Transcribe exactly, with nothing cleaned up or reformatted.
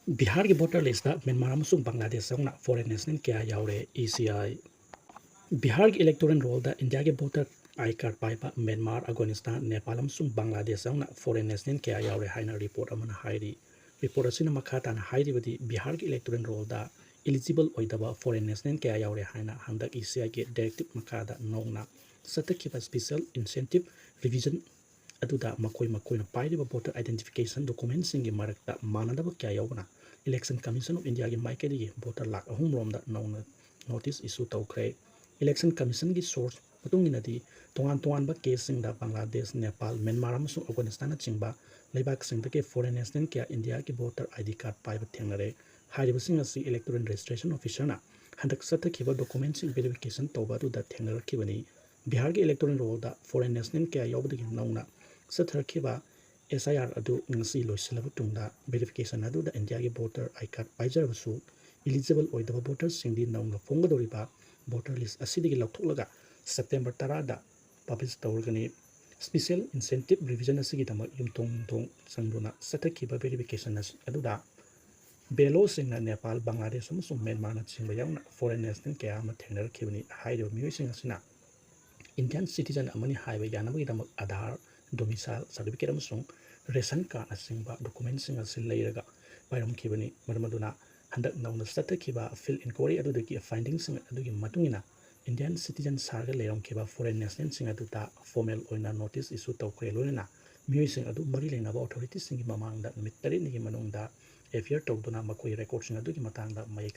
ꯕꯤꯍꯥꯔꯒꯤ voter list Myanmar ꯑꯃꯁꯨꯡ ꯕꯪꯒ꯭ꯂꯥꯗꯦꯁ ꯌꯥꯎꯅ ꯐꯣꯔꯦꯟ ꯅꯦꯁꯅꯦꯜ ꯀꯌꯥ ꯌꯥꯎꯔꯦ, ꯏ ꯁꯤ ꯑꯥꯏ꯫ ꯕꯤꯍꯥꯔꯒꯤ ꯏꯂꯦꯛꯇꯣꯔꯦꯜ ꯔꯣꯜꯗ ꯏꯟꯗꯤꯌꯥꯒꯤ ꯚꯣꯇꯔ ꯑꯥꯏ ꯀꯥꯔꯗ ꯄꯥꯏꯕ ꯃ꯭ꯌꯥꯟꯃꯥꯔ, ꯑꯐꯒꯥꯅꯤꯁꯇꯥꯟ, ꯅꯦꯄꯥꯜ ꯑꯃꯁꯨꯡ ꯕꯪꯒ꯭ꯂꯥꯗꯦꯁ ꯌꯥꯎꯅ ꯐꯣꯔꯦꯟ ꯅꯦꯁꯅꯦꯜ ꯀꯌꯥ ꯌꯥꯎꯔꯦ ꯍꯥꯏꯅ ꯔꯤꯄꯣꯔꯠ ꯑꯃꯅ ꯍꯥꯏꯔꯤ꯫ ꯔꯤꯄꯣꯔꯠ ꯑꯁꯤꯅ ꯃꯈꯥ ꯇꯥꯅ ꯍꯥꯏꯔꯤꯕꯗꯤ, ꯕꯤꯍꯥꯔꯒꯤ ꯏꯂꯦꯛꯇꯣꯔꯦꯜ ꯔꯣꯜꯗ ꯏꯂꯤꯖꯤꯕꯜ ꯑꯣꯏꯗꯕ ꯐꯣꯔꯦꯟ ꯅꯦꯁꯅꯦꯜ ꯀꯌꯥ ꯌꯥꯎꯔꯦ ꯍꯥꯏꯅ ꯍꯟꯗꯛ ꯏ ꯁꯤ ꯑꯥꯏꯒꯤ ꯗꯥꯏꯔꯦꯛꯇꯤꯞ ꯃꯈꯥꯗ ꯅꯧꯅ ꯆꯠꯊꯈꯤꯕ ꯁ꯭ꯄꯦꯁꯤꯌꯦꯜ ꯏꯟꯁꯦꯟꯇꯤꯞ ꯔꯤꯚꯤꯖꯟ ꯑꯗꯨꯗ ꯃꯈꯣꯏ ꯃꯈꯣꯏꯅ ꯄꯥꯏꯔꯤꯕ ꯚꯣꯇꯔ ꯑꯥꯏꯗꯦꯟꯇꯤꯐꯤꯀꯦꯁꯟ ꯗꯣꯀꯨꯃꯦꯟꯁꯤꯡꯒꯤ ꯃꯔꯛꯇ ꯃꯥꯟꯅꯗꯕ ꯀꯌꯥ ꯌꯥꯎꯕꯅ Election Commission of Indiaꯒꯤ ꯃꯥꯏꯀꯩꯗꯒꯤ ꯚꯣꯇꯔ ꯂꯥꯈ ꯑꯍꯨꯝ ꯔꯣꯝꯗ ꯅꯧꯅ ꯅꯣꯇꯤꯁ ꯏꯁꯨ ꯇꯧꯈ꯭ꯔꯦ꯫ Election Commissionꯒꯤ ꯁꯣꯔꯁ ꯃꯇꯨꯡ ꯏꯟꯅꯗꯤ, ꯇꯣꯉꯥꯟ ꯇꯣꯉꯥꯟꯕ ꯀꯦꯁꯁꯤꯡꯗ ꯕꯪꯒ꯭ꯂꯥꯗꯦꯁ, ꯅꯦꯄꯥꯜ, ꯃ꯭ꯌꯥꯟꯃꯥꯔ ꯑꯃꯁꯨꯡ ꯑꯐꯒꯥꯅꯤꯁꯇꯥꯟꯅꯆꯤꯡꯕ ꯂꯩꯕꯥꯛꯁꯤꯡꯗꯒꯤ ꯐꯣꯔꯦꯟ ꯅꯦꯁꯅꯦꯜ ꯀꯌꯥ ꯏꯟꯗꯤꯌꯥꯒꯤ ꯚꯣꯇꯔ ꯑꯥꯏ ꯗꯤ ꯀꯥꯔꯗ ꯄꯥꯏꯕ ꯊꯦꯡꯅꯔꯦ꯫ ꯍꯥꯏꯔꯤꯕꯁꯤꯡ ꯑꯁꯤ ꯏꯂꯦꯛꯇꯣꯔꯦꯜ ꯔꯦꯖꯤꯁꯇ꯭ꯔꯦꯁꯟ ꯑꯣꯐꯤꯁꯔꯅ ꯍꯟꯗꯛ ꯆꯠꯊꯈꯤꯕ ꯗꯣꯀꯨꯃꯦꯟꯁꯤꯡ ꯚꯦꯔꯤꯐꯤꯀꯦꯁꯟ ꯇꯧꯕ ꯑꯗꯨꯗ ꯊꯦꯡꯅꯔꯛꯈꯤꯕꯅꯤ꯫ ꯕꯤꯍꯥꯔꯒꯤ ꯏꯂꯦꯛꯇꯣꯔꯦꯜ ꯔꯣꯜꯗ ꯐꯣꯔꯦꯟ ꯅꯦꯁꯅꯦꯜ ꯀꯌꯥ ꯌꯥꯎꯕꯗꯒꯤ ꯅꯧꯅ ꯆꯠꯊꯔꯛꯈꯤꯕ ꯑꯦꯁ ꯑꯥꯏ ꯑꯥꯔ ꯑꯗꯨ ꯉꯁꯤ ꯂꯣꯏꯁꯤꯜꯂꯕ ꯇꯨꯡꯗ, ꯚꯦꯔꯤꯐꯤꯀꯦꯁꯟ ꯑꯗꯨꯗ ꯏꯟꯗꯤꯌꯥꯒꯤ ꯚꯣꯇꯔ ꯑꯥꯏ ꯀꯥꯔꯗ ꯄꯥꯏꯖꯔꯕꯁꯨ, ꯏꯂꯤꯖꯤꯕꯜ ꯑꯣꯏꯗꯕ ꯚꯣꯇꯔꯁꯤꯡꯗꯤ ꯅꯧꯅ ꯐꯣꯡꯒꯗꯧꯔꯤꯕ ꯚꯣꯇꯔ ꯂꯤꯁ ꯑꯁꯤꯗꯒꯤ ꯂꯧꯊꯣꯛꯂꯒ ꯁꯦꯞꯇꯦꯝꯕꯔ ꯇꯔꯥꯗ ꯄꯕ꯭ꯂꯤꯁ ꯇꯧꯔꯒꯅꯤ꯫ ꯁ꯭ꯄꯦꯁꯤꯌꯦꯜ ꯏꯟꯁꯦꯟꯇꯤꯞ ꯔꯤꯚꯤꯖꯟ ꯑꯁꯤꯒꯤꯗꯃꯛ ꯌꯨꯝꯊꯣꯡ ꯌꯨꯝꯊꯣꯡ ꯆꯪꯗꯨꯅ ꯆꯠꯊꯈꯤꯕ ꯚꯦꯔꯤꯐꯤꯀꯦꯁꯟ ꯑꯁꯤ ꯑꯗꯨꯗ ꯕꯦꯂꯣꯁꯤꯡꯅ ꯅꯦꯄꯥꯜ, ꯕꯪꯒ꯭ꯂꯥꯗꯦꯁ ꯑꯃꯁꯨꯡ ꯃ꯭ꯌꯥꯟꯃꯥꯔꯅꯆꯤꯡꯕ ꯌꯥꯎꯅ ꯐꯣꯔꯦꯟ ꯅꯦꯁꯅꯦꯜ ꯀꯌꯥ ꯑꯃ ꯊꯦꯡꯅꯔꯛꯈꯤꯕꯅꯤ꯫ ꯍꯥꯏꯔꯤꯕ ꯃꯤꯑꯣꯏꯁꯤꯡ ꯑꯁꯤꯅ ꯏꯟꯗꯤꯌꯥꯟ ꯁꯤꯇꯤꯖꯟ ꯑꯃꯅꯤ ꯍꯥꯏꯕ ꯌꯥꯅꯕꯒꯤꯗꯃꯛ ꯑꯥꯙꯥꯔ, ꯗꯣꯃꯤꯁꯥꯏꯜ ꯁꯥꯔꯇꯤꯐꯤꯀꯦꯠ ꯑꯃꯁꯨꯡ ꯔꯦꯁꯟ ꯀꯥꯔꯗꯅꯆꯤꯡꯕ ꯗꯣꯀꯨꯃꯦꯟꯁꯤꯡ ꯑꯁꯤ ꯂꯩꯔꯒ ꯄꯥꯏꯔꯝꯈꯤꯕꯅꯤ꯫ ꯃꯔꯝ ꯑꯗꯨꯅ ꯍꯟꯗꯛ ꯅꯧꯅ ꯆꯠꯊꯈꯤꯕ ꯐꯤꯜꯗ ꯏꯟꯀ꯭ꯋꯥꯏꯔꯤ ꯑꯗꯨꯗꯒꯤ ꯐꯥꯏꯟꯗꯤꯡꯁꯤꯡ ꯑꯗꯨꯒꯤ ꯃꯇꯨꯡ ꯏꯟꯅ ꯏꯟꯗꯤꯌꯥꯟ ꯁꯤꯇꯤꯖꯟ ꯁꯥꯔꯒ ꯂꯩꯔꯝꯈꯤꯕ ꯐꯣꯔꯦꯟ ꯅꯦꯁꯅꯦꯜꯁꯤꯡ ꯑꯗꯨꯗ ꯐꯣꯔꯃꯦꯜ ꯑꯣꯏꯅ ꯅꯣꯇꯤꯁ ꯏꯁꯨ ꯇꯧꯈ꯭ꯔꯦ꯫ ꯂꯣꯏꯅꯅ ꯃꯤꯑꯣꯏꯁꯤꯡ ꯑꯗꯨ ꯃꯔꯤ ꯂꯩꯅꯕ ꯑꯣꯊꯣꯔꯤꯇꯤꯁꯤꯡꯒꯤ ꯃꯃꯥꯡꯗ ꯅꯨꯃꯤꯠ ꯇꯔꯦꯠꯅꯤꯒꯤ ꯃꯅꯨꯡꯗ ꯑꯦꯐ ꯑꯥꯏ ꯑꯥꯔ ꯇꯧꯗꯨꯅ ꯃꯈꯣꯏꯒꯤ ꯔꯦꯀꯣꯔꯗꯁꯤꯡ ꯑꯗꯨꯒꯤ ꯃꯇꯥꯡꯗ ꯃꯌꯦꯛ